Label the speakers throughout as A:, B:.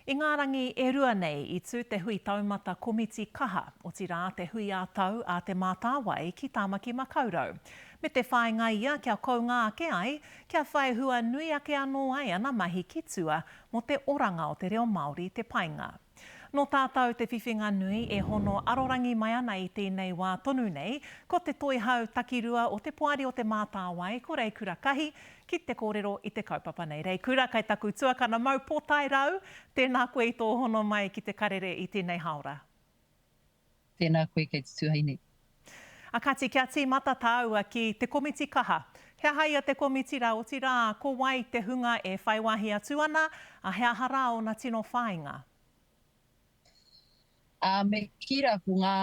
A: I ngā rangi e rua nei i tū te hui taumata komiti kaha, otirā te hui ā-tau a Te Mātāwai ki Tāmaki Makaurau. Me te whāinga ia kia kounga ake ai, kia whai hua nui ake anō ai ana mahi ki tua mō te oranga o te reo Māori te painga. Nō tātou te whiwhinga nui e hono arorangi mai ana i tēnei wā tonu nei, ko te Toihau Takirua o Te Poari o Te Mātāwai, ko Reikura Kahi, ki te kōrero i te kaupapa nei. Reikura, kai taku tuakana mau pōtae rau, tēnā koe i tō hono mai ki te karere i tēnei hāora.
B: Tēnā koe kei te tuahine.
A: A kati, kia tīmata tāua ki te komiti kaha. He aha ia te komiti rā, otirā, ko wai te hunga e whai wāhi atu ana, a he aha rā ōna tino whāinga?
B: Ā, me kī rā ko ngā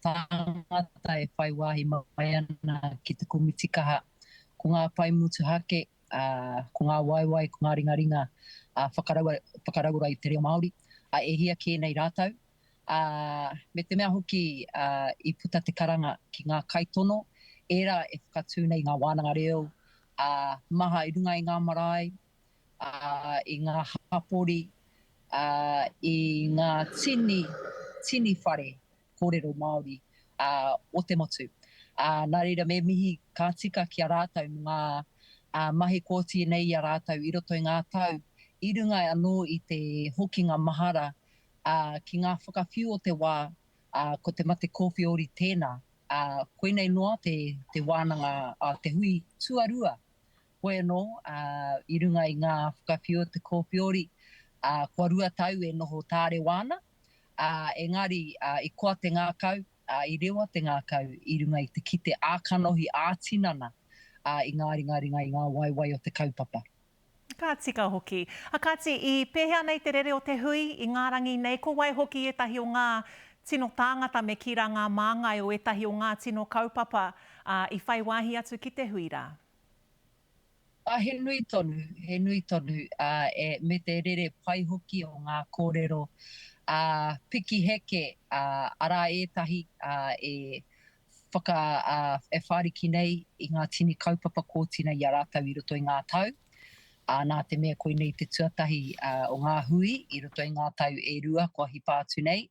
B: tāngata e whai wāhi mai ana ki te komiti kaha, ko ngā pae motuhake, ā, ko ngā waewae, ko ngā ringaringa whakarauora i te reo Māori, ā, e hia kē nei rātou. Ā, me te mea hoki, ā, i puta te karanga ki ngā kaitono, ērā e whakatū nei i ngā wānanga reo, ā, maha i runga i ngā marae, ā, i ngā hapori, ā, i ngā tini, tini whare kōrero Māori, ā, o te motu. Ā, nā reira me mihi ka tika ki a rātou mō ngā, ā, mahi kua oti nei i a rātou i roto i ngā tau, i runga anō i te hokinga mahara ā, ki ngā whakawhiu o te wā, ā, ko te mate kōwhiori tēnā, ā, koinei noa te, te wānanga, ā, te hui tuarua, hoi anō, ā, i runga i ngā whakawhiu o te kōwhiori, ā, kua 2 tau e noho tārewa ana, ā, engari, ā, i koa te ngākau, ā, i rewa te ngākau i runga i te kite ā-kanohi, ā-tinana, ā, i ngā ringaringa, i ngā waewae o te kaupapa.
A: Ka tika hoki. A kāti, i pēhea nei te rere o te hui i ngā rangi nei? Ko wai hoki ētahi o ngā tino tāngata me kī rā ngā māngai o ētahi o ngā tino kaupapa, ā, i whai wāhi atu ki te hui rā?
B: Ā, he nui tonu, he nui tonu, ā, e, me te rere pai hoki o ngā kōrero, ā, piki heke, ā, arā ētahi, ā, e whaka, ā, e whāriki nei i ngā tini kaupapa kōtina i a rātou i roto i ngā tau, ā, nā te mea koinei te tuatahi, ā, o ngā hui i roto i ngā tau e rua kua hipa atu nei.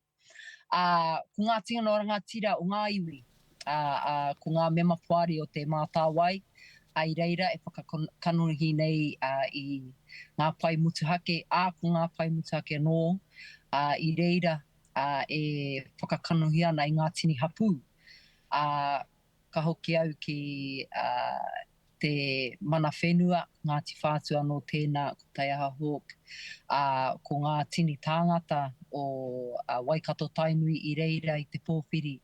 B: Ā, ko ngā tino rangatira o ngā iwi, ā, ā, ko ngā mema poari o Te Mātāwai, ā, i reira e whakakanohi nei, ā, i ngā pae motuhake, ā, ko ngā pae motuhake anō, ā, i reira, ā, e whakakanohi ana i ngā tini hapū. Ā, ka hoki au ki, ā, te mana whenua, ko Ngāti Whātua anō tēnā, ko Taiaha Hawke, ā, ko ngā tini tāngata o Waikato Tainui i reira i te pōwhiri,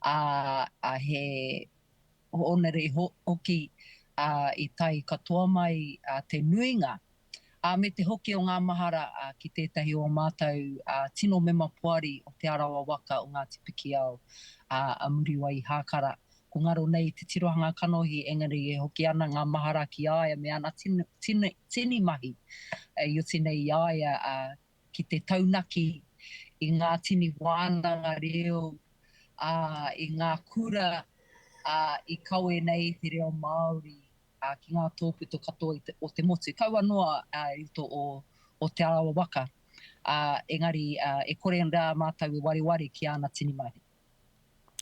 B: ā, ā, he hōnore hoki, ā, i tae katoa mai, ā, te nuinga Ā, me te hoki o ngā mahara ki tētahi o ō mātou tino mema poari o Te Arawa waka o Ngāti Pikiao, a Muriwai Hākara. Ko ngaro nei te tirohanga kanohi engari e hoki ana ngā mahara ki a ia me ana tini mahi i oti nei i a ia ki te taunaki i ngā tini wānanga reo, ā, i ngā kura, ā, i kawe nei te reo Māori ā, ki ngā tōpito katoa i te, o te motu, kaua noa ā, i roto o, o Te Arawa waka, ā, engari, ā, e kore rā mātou e wareware ki āna tini mahi.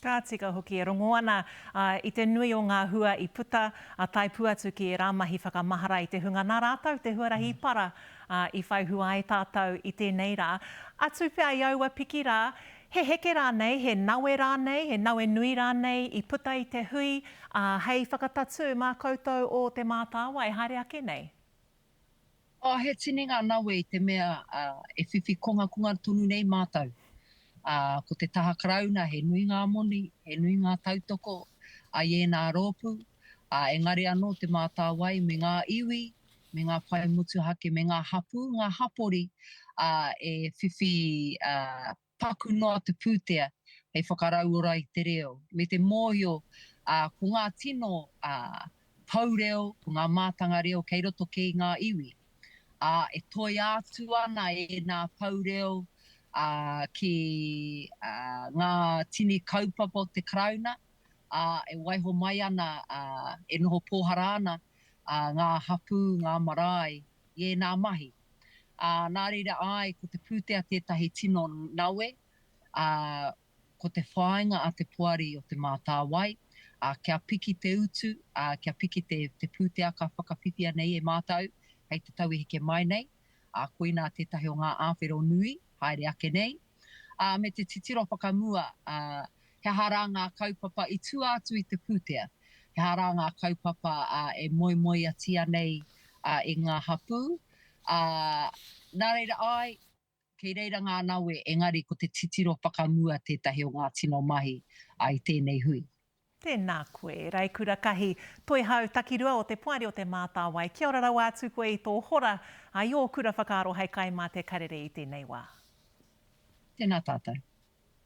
A: Ka tika hoki e rongo ana, ā, i te nui o ngā hua i puta, ā, tae pū atu ki ērā mahi whakamahara i te hunga nā rātou te huarahi i para, ā, i whai hua ai tātou i tēnei rā. Atu pea i aua piki rā, He heke rānei, he nawe rānei, he nawe nui rānei i puta i te hui, ā, hei whakatatū mā koutou o Te Mātāwai haere ake nei?
B: Oh, he tini ngā nawe i te mea e whiwhi kongakonga tonu nei mātou. Ā, ko te taha Karauna he nui ngā moni, he nui ngā tautoko a i ēnā rōpū, ā, engari anō Te Mātāwai me ngā iwi, me ngā pae motuhake, me ngā hapū, ngā hapori, ā, e whiwhi, ā, paku noa te pūtea hei whakarauora i te reo, me te mōhio, ā, ko ngā tino, ā, pou reo, ko ngā mātanga reo kei roto kē i ngā iwi, ā, e toia atu ana ēnā pou reo, ā, ki, ā, ngā tini kaupapa o te Karauna, ā, e waiho mai ana, ā, e noho pōhara ana, ā, ngā hapū, ngā marae i ēnā mahi. Ā, nā reira, āe, ko te pūtea tētahi tino nawe, ā, ko te whāinga a te Poari o Te Mātāwai, ā, kia piki te utu, ā, kia piki te, te pūtea ka whakawhiwhia nei e mātou hei te tau e heke mai nei, ā, koinā tētahi o ngā āwhero nui, haere ake nei. Ā, me te titiro whakamua, ā, he aha rā ngā kaupapa i tua atu i te pūtea? He aha rā ngā kaupapa, ā, e moemoeatia nei, ā, e ngā hapū? Ā, nā reira, āe, kei reira ngā nawe, engari ko te titiro whakamua tētahi o ngā tino mahi, ā, i tēnei hui.
A: Tēnā koe, Raikura Kahi, Toihau Takirua o Te Poari o Te Mātāwai, kia ora rawa atu koe i tō hora, ā, i ō kura whakaaro hei kai mā te karere i tēnei wā.
B: Tēnā tātou.